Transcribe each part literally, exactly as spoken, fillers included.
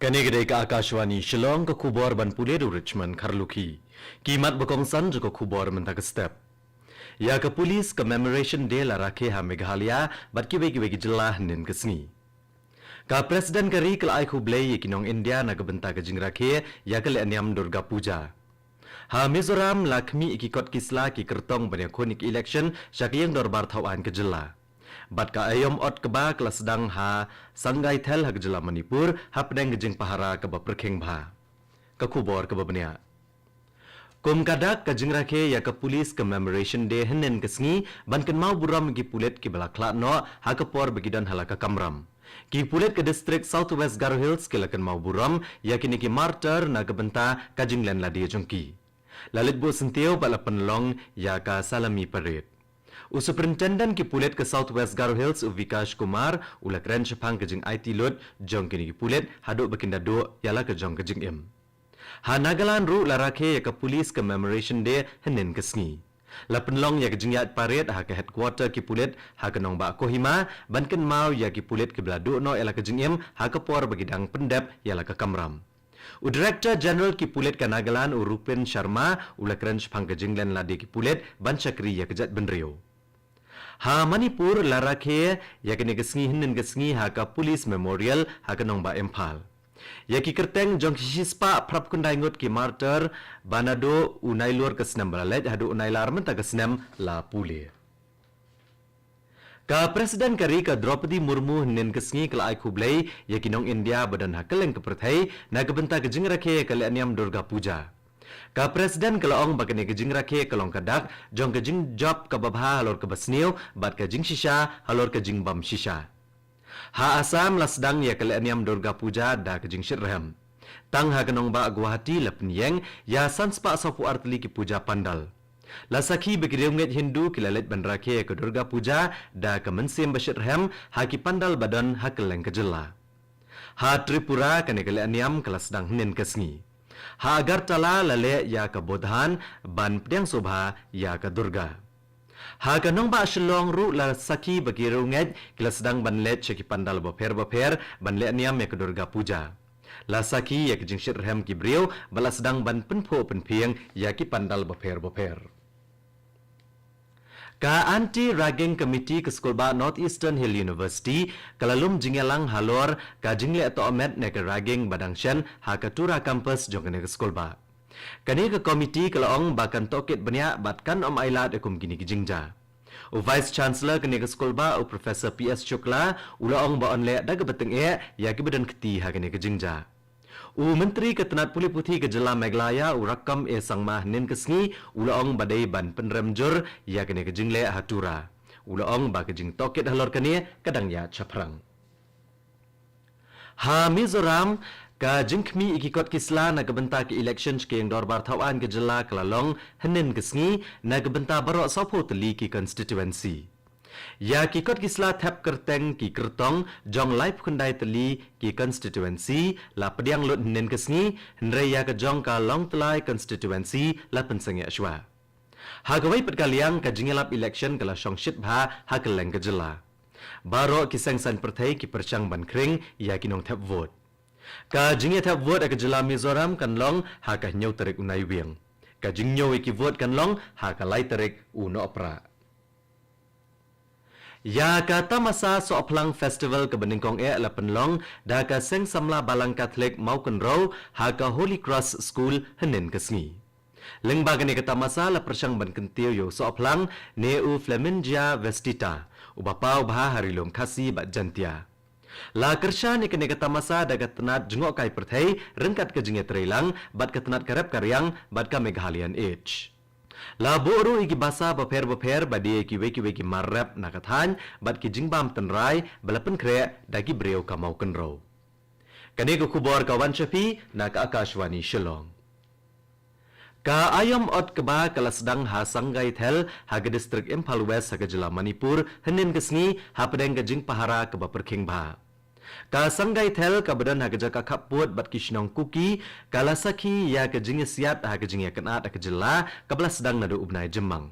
Kane ka dei ka Akashvani Shillong, ka khubor ban pule da u Richmond Kharlukhi. Ki mat ba kongsan jong ka khubor mynta ka step. Ïa ka Police Commemoration Day la rakhe ha Meghalaya bad kiwei kiwei ki jylla hynnin ka sngi. Ka President ka ri ka la ai khublei ïa ki nong India na ka bynta ka jingrakhe ïa ka lehniam Durga Puja. Ha Mizoram la khmih ïa ki kot ki sla ki kyrtong ban ïakhun ïa ka election sha ka ïing dorbar thaw aiñ ka jylla. Bad ka aïom ot kaba ka la sdang ha Sangaithel ha ka jylla Manipur hapdeng ka jingpahara kaba pyrkhing bha. Ka khubor kaba bniah. Kum ka dak, ka jingrakhe ïa ka Police Commemoration Day hynnin ka sngi ban kynmaw burom ïa ki pulit kiba la khlad noh ha ka por ba ki don ha la ka kamram. Ki pulit ka district South West Garo Hills ki la kynmaw burom ïa kine ki martyr na ka bynta ka jinglen lade jong ki. La leit buh syntiew bad la pynlong ïa ka salami parade. U Superintendent ki pulit ka South West Garo Hills, u Vikash Kumar, u la kren shaphang ka jingaiti lut jong kine ki pulit haduh ba kin da duh ïa la ka jong ka jingim. Ha Nagaland ruh la rakhe ïa ka Police Commemoration Day hynnin ka sngi. La pynlong ïa ka jingïaid parade ha ka headquarter ki pulit ha ka nongbah Kohima ban kynmaw ïa ki pulit kiba la duh noh ïa la ka jingim ha ka por ba ki dang pyndep ïa la ka kamram. U Director General ki pulit ka Nagaland, u Rupin Sharma, u la kren shaphang ka jinglen lade ki pulit ban shakri ïa ka jaitbynriew. Ha Manipur la rakhe ïa kane ka sngi hynnin ka sngi ha ka Police Memorial ha ka nongbah Imphal. Ïa ki kyrteng jong ki shispah phra phew khyndai ngut ki martyr, ba naduh u Nailur ka snem ba la leit haduh u Nailar mynta ka snem la pule. Ka President ka ri ka Draupadi Murmu hynnin ka sngi ka la ai khublei ïa ki nong India ba don ha kylleng ka pyrthei na ka bynta ka jingrakhe ïa ka lehniam Durga Puja. Ka President ka la ong ba kane ka jingrakhe ka long ka dak jong ka jingjop kaba bha halor kaba sniew bad ka jingshisha halor ka jingbym shisha. Ha Assam la sdang ïa ka lehniam Durga Puja da ka jingshitrhem. Tang ha ka nongbah Guwahati la pynïeng ïa san spah sawphew ar tylli ki puja pandal. La sakhi ba ki riewngeit Hindu ki la leit ban rakhe ïa ka Durga Puja da ka mynsiem ba shitrhem ha ki pandal ba don ha kylleng ka jylla. Ha Tripura kane ka lehniam ka la sdang hynnin ka sngi. Ha Agartala la leh ïa ka Bodhan ban pdiang sngewbha ïa ka Durga. Ha ka nongbah Shillong ruh la sakhi ba ki riewngeit ki la sdang ban leit sha ki pandal bapher bapher ban lehniam ïa ka Durga Puja. La sakhi ïa ka jingshitrhem ki briew bad la sdang ban pynphuh pynphieng ïa ki pandal bapher bapher. Ka Anti Ragging Committee ka skulbah North Eastern Hill University ka la lum jingïalang halor ka jingleh tohmet na ka ragging ba dang shen ha ka Tura campus jong kane ka skulbah. Kane ka komiti ka la ong ba kan tohkit bniah bad kan ym ailad ïa kum kine ki jingjia. U Vice Chancellor kane ka skulbah, u Professor P S Shukla, u la ong ba yn leh da kaba tyngeh ïa kiba don kti ha kane ka jingjia. U Myntri ka tnat pule puthi ka jylla Meghalaya, u Rakkam A Sangma, hynnin ka sngi u la ong ba dei ban pynrem jur ïa kane ka jingleh ha Tura. U la ong ba ka jingtohkit halor kane ka dang ïaid shaphrang. Ha Mizoram, ka jingkhmih ïa ki kot ki sla na ka bynta ka election sha ka ïing dorbar thaw aiñ ka jylla ka la long hynnin ka sngi na ka bynta baroh sawphew tylli ki constituency. Ïa ki kot ki sla thep kyrteng ki kyrtong jong laiphew khyndai tylli ki constituency la pdiang lut hynnin ka sngi, hynrei ïa ka jong ka Lawngtlai constituency la pynsangeh shuwa. Ha kawei pat ka liang, ka jingïalap election ka la shong shit bha ha kylleng ka jylla. Baroh ki seng saiñ pyrthei ki pyrshang ban khring ïa ki nongthep vote. Ka jingïathep vote ha ka jylla Mizoram kan long ha ka hynñiew tarik u Naiwieng. Ka jingñiew ïa ki vote kan long ha ka lai tarik u Nohprah. Ïa ka tamasa Sohphlang Festival kaba nyngkong eh la pynlong da ka Seng Samla Balang Catholic Mawkynrew ha ka Holy Cross School hynnin ka sngi. Lyngba kane ka tamasa la pyrshang ban kyntiew ïa u Sohphlang ne u Flamingia vestita, uba paw bha ha Ri Lum Khasi bad Jaintia. La kyrshan ïa kane ka tamasa da ka tnat jngohkai pyrthei ryngkat ka jingïatreilang bad ka tnat ka rep ka riang bad ka Meghalayan Age. La buh ruh ïa ki basa bapher bapher ba die ïa kiwei kiwei ki mar rep na ka thaiñ bad ki jingbam tynrai ba la pynkhreh da ki briew ka Mawkynrew. Kane ka khubor ka wan sha phi na ka Akashvani Shillong. Ka aïom ot kba ka la sdang ha Sangaithel ha ka distrik Imphal West ha ka jylla Manipur hynnin ka sngi hapdeng ka jingpahara kaba pyrkhing bha. Ka Sangaithel kaba don ha ka jaka khappud bad ki shnong Kuki ka la sakhi ïa ka jingïasiat ha ka jingïakynad ha ka jylla kaba la sdang naduh u bnai Jymmang.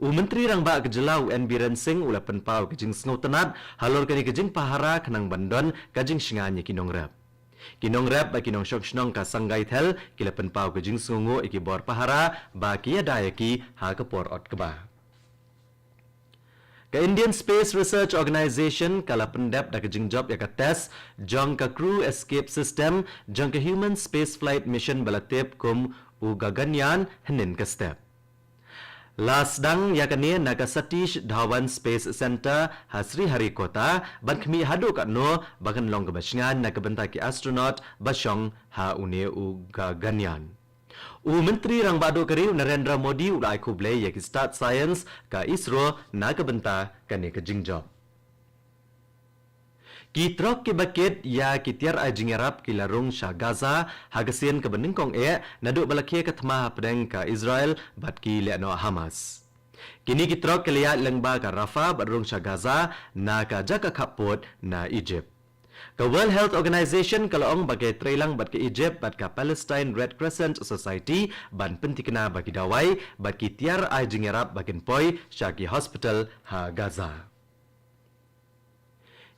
U Myntri Rangbah ka jylla, u N Biren Singh, u la pynpaw ka jingsngewtynnad halor kane ka jingpahara khnang ban don ka jingshngaiñ ïa ki nongrep. Ki nongrep bad ki nongshong shnong ka Sangaithel ki la pynpaw ka jingsngewnguh ïa ki bor pahara ba ki ïada ïa ki ha ka por ot kba. Ka Indian Space Research Organisation ka la pyndep da ka jingjop ïa ka test jong ka Crew Escape System jong ka Human Spaceflight Mission ba la tip kum u Gaganyaan hynnin ka step. La sdang ïa kane na ka Satish Dhawan Space Centre ha Sriharikota, ban khmih haduh katno ba kan long kaba shngaiñ na ka bynta ki astronaut ba shong ha une u Gaganyaan. U Myntri Rangbah Duh ka ri u Narendra Modi u la ai khublei ïa ki stad science ka ISRO na ka bynta kane ka jingjop. Ki trok kiba kit ïa ki tiar ai jingïarap ki la rung sha Gaza ha ka sien kaba nyngkong eh naduh ba la khie ka thma hapdeng ka Israel bad ki lehnoh Hamas. Kine ki trok ki la ïaid lyngba ka Rafah bad rung sha Gaza na ka jaka khappud na Egypt. Ka World Health Organization ka la ong ba ka treilang bad ka Egypt bad ka Palestine Red Crescent Society ban pynthikna ba ki dawai bad ki tiar ai jingïarap ba kin poi sha ki hospital ha Gaza.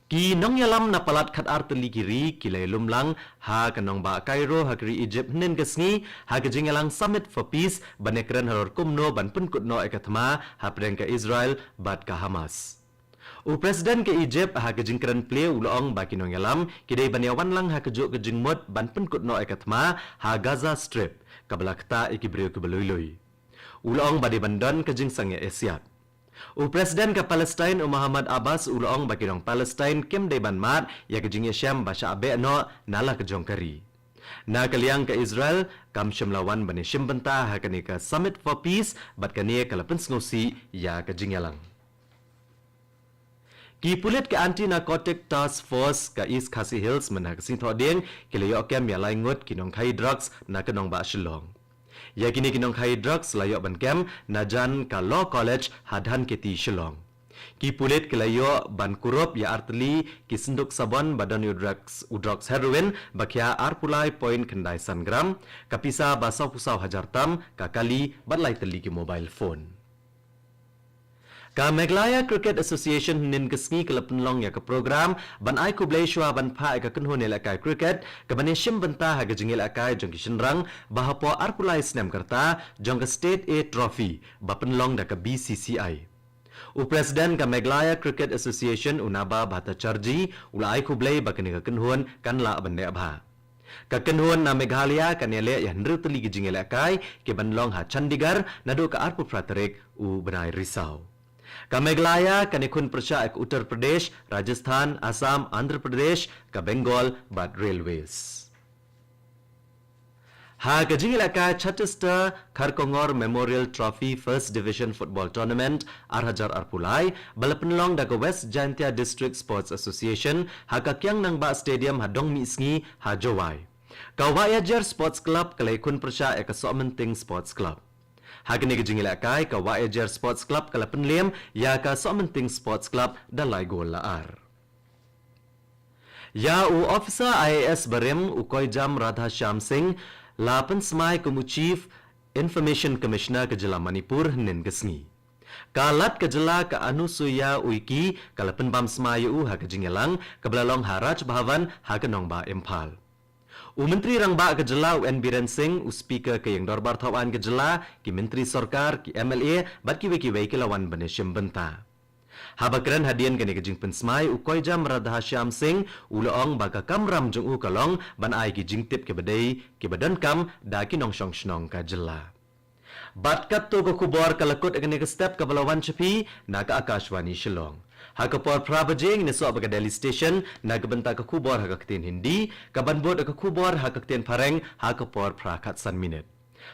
Ki nongïalam na palat khatar tylli ki ri ki la ïalum lang ha ka nongbah Cairo ha ka ri Egypt hynnin ka sngi ha ka jingïalang Summit for Peace ban ïakren halor kumno ban pynkut noh ïa ka thma hapdeng ka Israel bad ka Hamas. U President ka Egypt ha ka jingkren plie u la ong ba ki nongïalam ki dei ban ïawan lang ha kajuh ka jingmut ban pynkut noh ïa ka thma ha Gaza Strip kaba la ktah ïa ki briew kiba lui lui. U la ong ba dei ban don ka jingsangeh ïasiat. U President ka Palestine u Mahmoud Abbas u la ong ba ki nong Palestine kim dei ban mad ïa ka jingïashem ba shah beh noh na la ka jong ka ri. Na ka liang ka Israel kam shym la wan ban ïashim bynta ha kane ka Summit for Peace bad kane ka la pynsngewsih ïa ka jingïalang. Ki pulit ka Anti Narcotic Task Force ka East Khasi Hills mynta ka Sngi Thohdieng ki la ïoh kem ïa lai ngut ki nongkhaïi drugs na ka nongbah Shillong. Ïa kine ki nongkhaïi drugs la ïoh ban kem na jan ka Law College ha Dhankheti Shillong. Ki pulit ki la ïoh ban kurup ïa artylli ki synduk sabon ba don ïa u drugs, u drugs heroin ba khia arphew lai point khyndai san gram, ka pisa ba sawphew saw hajar tam, ka kali bad lai tylli ki mobile phone. Ka Meghalaya Cricket Association hynnin ka sngi ka la pynlong ïa ka program ban ai khublei shuwa ban phah ïa ka kynhun ïalehkai cricket kaban ïashim bynta ha ka jingïalehkai jong ki shynrang ba hapoh arphew lai snem ka rta jong ka State A Trophy ba pynlong da ka B C C I. U President ka Meghalaya Cricket Association u Naba Bhattacharjee u la ai khublei ba kane ka kynhun kan lah ban leh bha. Ka kynhun na Meghalaya kan ïaleh ïa hynriew tylli ki jingïalehkai kiban long ha Chandigarh naduh ka arphew phra tarik u bnai Risaw. Ka Meghalaya kan ïakhun pyrshah ïa ka Uttar Pradesh, Rajasthan, Assam, Andhra Pradesh, ka Bengal bad Railways. Ha ka jingïalehkai Chhattisgarh Kharkongor Memorial Trophy First Division Football Tournament ar hajar arphew lai ba la pynlong da ka West Jaintia District Sports Association ha ka Kiang Nangbah Stadium ha Dongmihsngi ha Jowai. Ka Wahiajer Sports Club ka la ïakhun pyrshah ïa ka Sohmynting Sports Club. Ha kane ka jingïalehkai ka Wahiajer Sports Club ka la pynlem ïa ka Sohmynting Sports Club da lai gol la ar. Ïa u officer I A S barim u Koijam Radhashyam Singh la pynsmai kum u Chief Information Commissioner ka jylla Manipur hynnin ka sngi. Ka Lat ka jylla ka Anusuiya Uikey ka la pynbam smai ïa u ha ka jingïalang kaba la long ha Raj Bhavan ha ka nongbah Imphal. U Myntri Rangbah ka jylla u N Biren Singh, u Speaker ka Ïing Dorbar Thawaiñ ka jylla, ki Myntri Sorkar, ki M L A bad kiwei kiwei ki la wan ban ïashim bynta. Haba kren hadien kane ka jingpynsmai u Koijam Radhashyam Singh u la ong ba ka kamram jong u ka long ban ai ki jingtip kiba dei kiba donkam da ki nongshong shnong ka jylla. Bad katto ka khubor ka la kut ha kane ka step kaba la wan sha phi na ka Akashvani Shillong. Ha ka por phra baje ngin ïasoh bad ka Delhi Station na ka bynta ka khubor ha ka ktien Hindi, kaban bud ka khubor ha ka ktien Phareng ha ka por phra khatsan minit.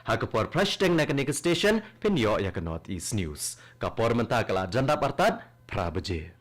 Ha ka por phra shiteng na kane ka station phin ïoh ïa ka North East News. Ka por mynta ka la jan dap artat phra baje.